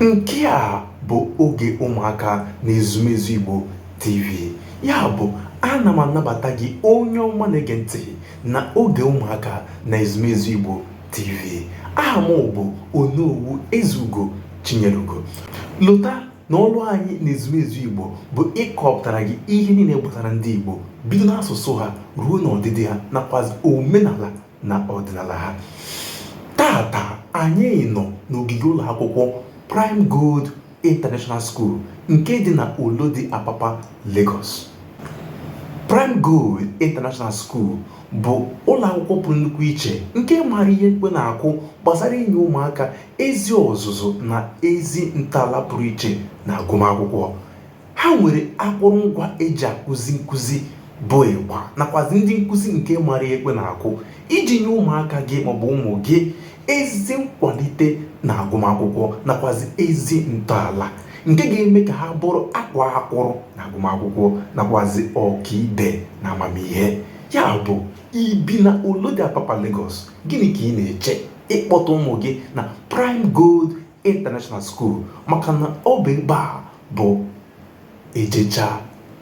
Nke a bụ oge ụmụaka na Ezumezu Igbo TV. Ya bụ, ana m anabata gị onye ọma na-ege ntị na oge ụmụaka na Ezumezu Igbo TV. Aha m bụ Onowu Ezeugo Chinyelugo. Lota na ọrụ anyị na Ezumezu Igbo bụ ịkọpụtara gị ihe niile gbasara ndị Igbo bido n'asụsụ ha ruo n'ọdịdị ha nakwazi omenala na ọdịnala ha. Tata anyị nọ n'ogige ụlọ akwụkwọ Prime Gold International School nke dị na Olodi Apapa, Lagos. Prime Gold International School bụ ụlọ akwụkwọ pụrụ nnukwu iche nke maara ihe ekwe na-akụ gbasara inye ụmụaka ezi ọzụzụ na ezi ntọala pụrụ iche na agụmakwụkwọ. Ha nwere akụrụngwa eji akụzi nkụzi bụ ịgba nakwazi ndị nkụzi nke mara ihe ekwe na-akụ iji nye ụmụaka gị maọbụ ụmụ gị ezi nkwalite na agụmakwụkwọ nakwazi ezi ntọala nke ga-eme ka ha bụrụ akwa akwụrụ na agụmakwụkwọ nakwazi ọkaibe na amamihe. Ya bụ, i bi na Olodi Apapa, Lagos, gịnị ka ị na-eche ịkpọta ụmụ gị na Prime Gold International School maka na ọ bụ ebe a bụ ejecha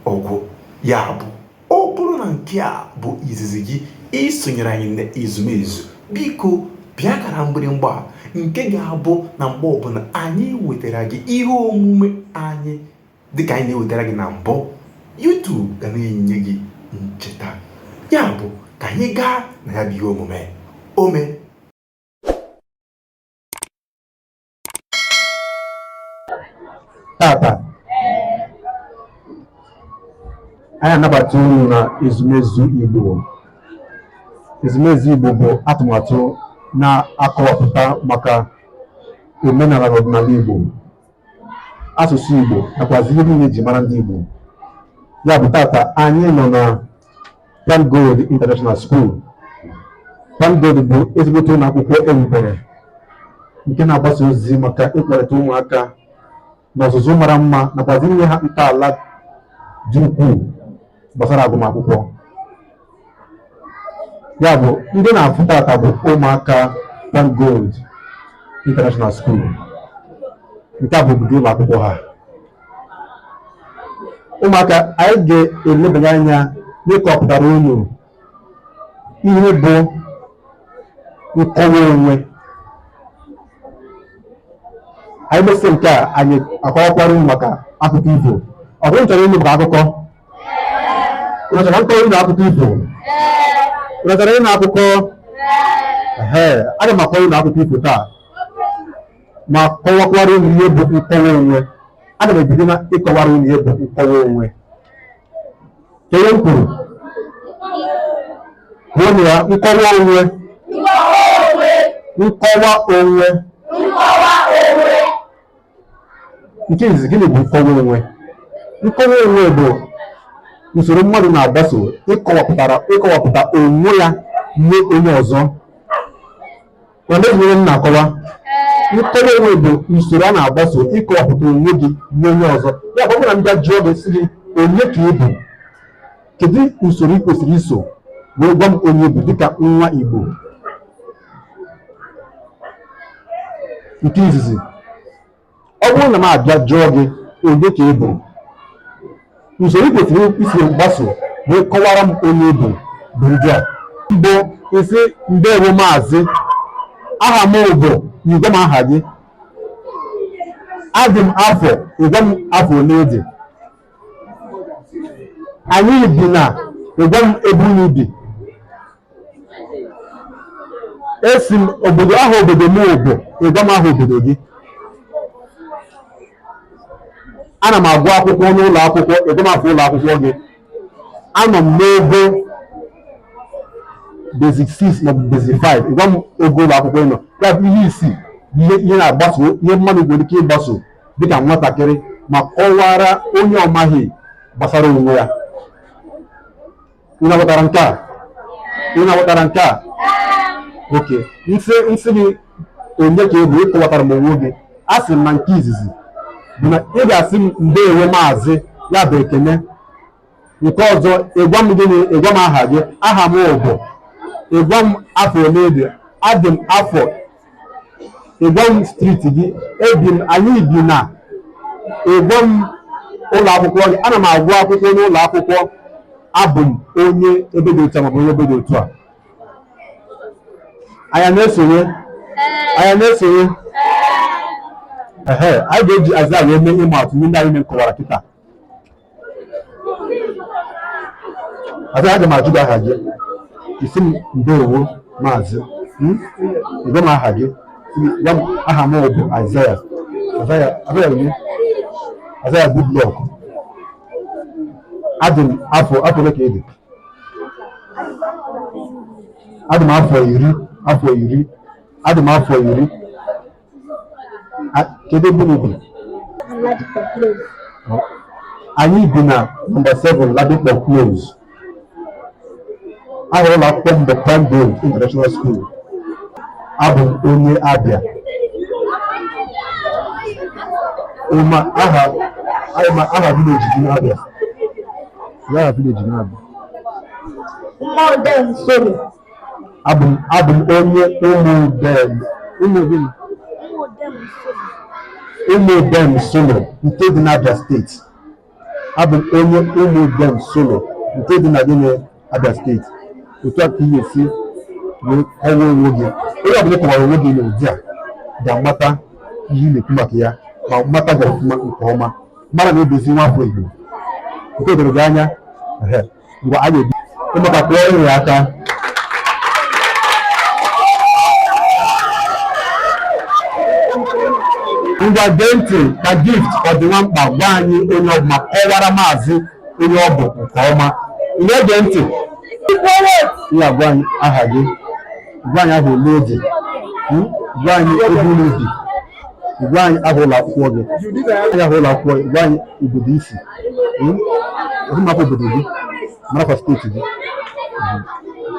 ọgwụ. Ya bụ, ọ bụrụ na nke a bụ izizi gị isonyere anyị na Ezumezu, biko pịa akara mgbịrịmgba nke ga-abụ na mgbe ọbụla anyị wetara gị ihe omume anyị dịka anyị na-ewetara gị na mbụ, YouTube ga na-enye gị ncheta. Ya bụ, ka anyị gaa na ya bụ ihe omume ome. Tata anyị anabata unu na Ezumezu Igbo. Ezumezu Igbo bụ atụmatụ na-akọwapụta maka omenala na ọdịnala Igbo, asụsụ Igbo nakwazi ihe niile eji mara ndị Igbo. Ya bụ, tata anyị nọ na Prime Gold International School. Prime Gold bụ ezigbote ụlọ akwụkwọ ewubere nke na-agbasa ozi maka ịkwalite ụmụaka n'ọzụzụ mara mma nakwazi inye ha ntọala dị ukwuu gbasara agụmakwụkwọ. Ya bụ, ndị na-afụ tata bụ ụmụaka Prime Gold International School. Nke a bụ ogige ụlọ akwụkwọ ha. Ụmụaka, anyị ga-elebanye anya n'ịkọpụtara unu ihe bụ nkọwa onwe. Anyị mesịa nke a, anyị akọwakwara unu maka akụkọ ifo. Ọ bụrụ chọrọ ịnụ maka akụkọ? Unu chọrọ nkọwa unu akụkọ ifo? Unu chọrọ ịnụ akụkọ? Ee, aga m akọrọ unu akụkọ ifo taa ma kọwakwara unu ihe bụ nkọwa onwe. Aga m ebido na ịkọwara unu ihe bụ nkọwa onwe. Ka ihe m kwuru, kwuo ya: nkọwa onwe. Nkọwa onwe. Nke izizi, gịnị bụ nkọwa onwe? Nkọwa onwe bụ usoro mmadụ na-agbaso ịkọwapụta onwe ya nye onye ọzọ. Mana ihe m na-akọwa, nkọwa onwe bụ usoro a na-agbaso ịkọwapụta onwe gị nye onye ọzọ. Ya bụ, ọ bụrụ na m bịa jụọ gị, sị gị, onye ka ị bụ, kedu usoro ị kwesịrị iso wee gwa m onye ị bụ dịka nwa Igbo? Nke izizi, ọ bụrụ na m abịa jụọ gị onye ka ị bụ, usoro ị kwesịrị isi gbaso wee kọwara m onye ị bụ bụ ndị a. Mbụ, ị sị, "Ndewo maazị, aha m bụ," ị gwa m aha gị. "Adị m afọ," ị gwa m afọ ole ị dị. "Anyị bi na," ị gwa m ebe unu bi. "Esi m obodo, aha obodo m bụ," ị gwa m aha obodo gị. "Ana m agụ akwụkwọ n'ụlọ akwụkwọ," ị gwa m afa ụlọ akwụkwọ gị. "Anọ m n'ogo basic 6 maọbụ basic 5," ị gwa m ogo ụlọ akwụkwọ ị nọ. Ya bụ, ihe isii bụ ihe na-agbaso, ihe mmadụ nwere ike ịgbaso dịka nwatakịrị ma kọwara onye ọ maghị gbasara onwe ya. Ị na-aghọtara nke a? Ị na-aghọtara nke a? Okay. M sị gị onye ka ị bụ, ịkọwatara m onwe gị, a sị m na nke izizi bụ na ị ga-asị m, "Ndeewo maazị," ya bụ ekene. Nke ọzọ, ị gwa m gịnị? Ị gwa m aha gị. "Aha m bụ," ị gwa m afọ ole ị dị. "Adị m afọ Ị gwa m street gị, ebi m, anyị bi na. Ị gwa m ụlọ akwụkwọ gị, ana m agụ akwụkwọ n'ụlọ akwụkwọ, abụ m onye ebe dị otu a maọbụ onye ebe dị otu a. Anyị na-esonye? Anyị na-esonye? Ehe, anyị ga-eji Aịzaya wee mee ịma atụ ihe ndị anyị kọwara kịta. Aịzaya, aga m ajụ gị aha gị. Ị sị m ndewo maazị. Ị gwa m aha gị. Sị gị, gwa m aha m bụ Aịzaya. Aịzaya, Aịzaya onye? Aịzaya Goodluck. Adị m afọ ole ka ị dị? Adị m afọ 10, afọ 10. Adị m afọ 10. Kedu ebe unu bi? Anyị bi na nọmba 7 Ladipo Close. Aha ụlọ akwụkwọ m bụ Prime Gold International School. Abụ m onye Abịa. Ụma aha aha aha village gị n'Abịa. Aha village gị n'Abịa. Ụmụdem Solo. Abụ m onye Ụmụdem ụmụ gịnị? Ụmụdem Solo. Ụmụdem Solo nke dị n'Abia steeti. Abụ m onye Ụmụdem Solo nke dị na gịnị? Abia steeti. Otu a ka ị ga-esi wee kọwaa onwe gị. Onye ọbụla kọwara onwe gị n'ụdị a ga-amata ihe ị na-ekwu maka ya ma mata gị ọfụma nke ọma, mara na ị bụ ezi nwa afọ Igbo. Nke doro gị anya. Ehe. Ngwa, a ga-ebi ụmụaka kụọrọ ya aka. Ngwa, gee ntị ka Gift Ọdịnwamkpa gwa anyị onye ọ bụ ma kọwara maazị onye ọ bụ nke ọma. Ị na-ege ntị? Ya gwa anyị aha gị, gwa anyị aha ole ị dị, Gwa anyị ebe unu bi, gwa anyị aha ụlọ akwụkwọ gị, gwa anyị aha ụlọ akwụkwọ gị, gwa anyị obodo i si, Ọdụ maka obodo gị, marakwa steeti gị.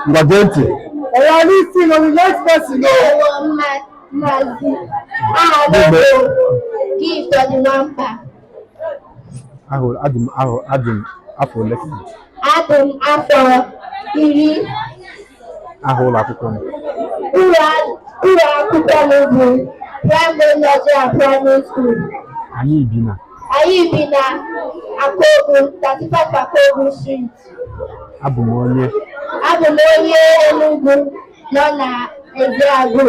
Ngwa, gee ntị. Oya, listen, on the next person. Ndewo maazị. Aha m bụ Gift Ọdịnwamkpa. Ahụ adị m ahụ adị m afọ ole ka ị dị? Adị m afọ 10. Aha ụlọ akwụkwọ m. Ụlọ akwụkwọ m bụ Primary Nursery and Primary School. Anyị bi na. Anyị bi na Akogun, 35 Akogun Street. Abụ m onye. Abụ m onye Enugu nọ na Ezeagu.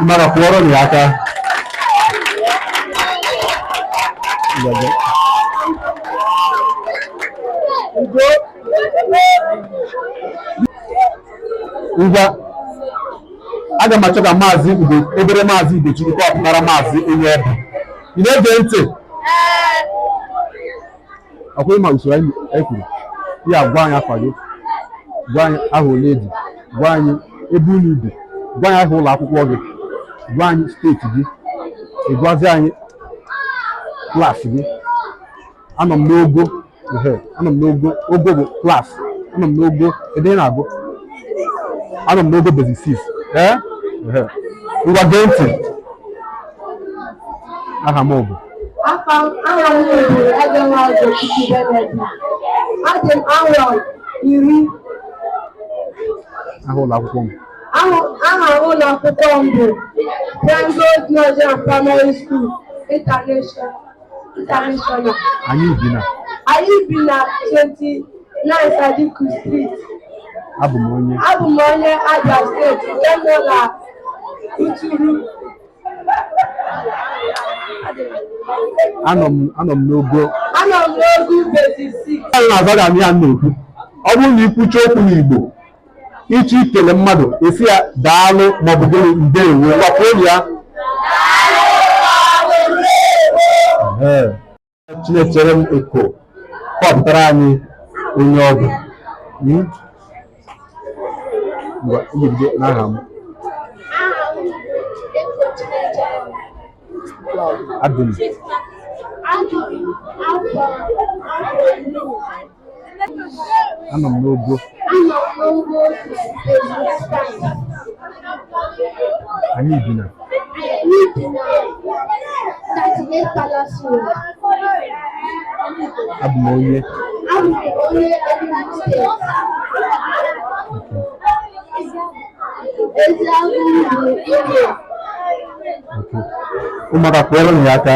Mara kụọrọ ya aka. Ngwa, aga m achọ ka maazị Ugo, obere maazị Ugochukwu kọwapụtara maazị onye ọ bụ. Ị na-ege ntị? Ọkwa ịma usoro anyị kwuru ya, gwa anyị afa gị, gwa anyị aha ole ị dị, gwa anyị ebe unu bi, gwa anyị aha ụlọ akwụkwọ gị, gwa anyị steeti gị, ị gwazi anyị klaasị gị. Anọ m n'ogo, ehe, anọ m n'ogo, ogo bụ klaasị, anọ m n'ogo ebe ị na-agụ, anọ m n'ogo basic 6. Ee, ehe. Ngwa, gee ntị. Aha m bụ Aha m bụ Ezenwa Ugochukwu Benedict. Adị m afọ 10. Aha ụlọ akwụkwọ m. Aha ụlọ akwụkwọ m bụ Prime Nursery and Primary School International. International. Anyị bi na. Anyị bi na 29 Sadiku Street. Abụ m onye. Abụ m onye Abia steeti nke nọ na Uturu. Anọ m n'ogo. Anọ m n'ogo basic 6. Anyị na-aza ga ya na-ekwu. Ọ bụrụ na ikwuchi okwu n'Igbo, ịchọ ikele mmadụ, esi ya daalụ maọbụ gịnị, ndewo, gwakwa ya. Ee. Chinechere m Eko kọpụtara anyị onye ọ bụ. Ngwa, ị ga-ebido n'aha m. Aha m bụ Eko Chinechere. Adị m. Adị m afọ 10. Anọ m n'ogo. Anọ m n'ogo basic 5. Anyị bi na. Anyị bi na 38 Palace Road. Abụ m onye. Abụ m onye Enugu steeti. Eziagụ bụ Imo. Okay. Ụmụaka, kụọrọ ya aka.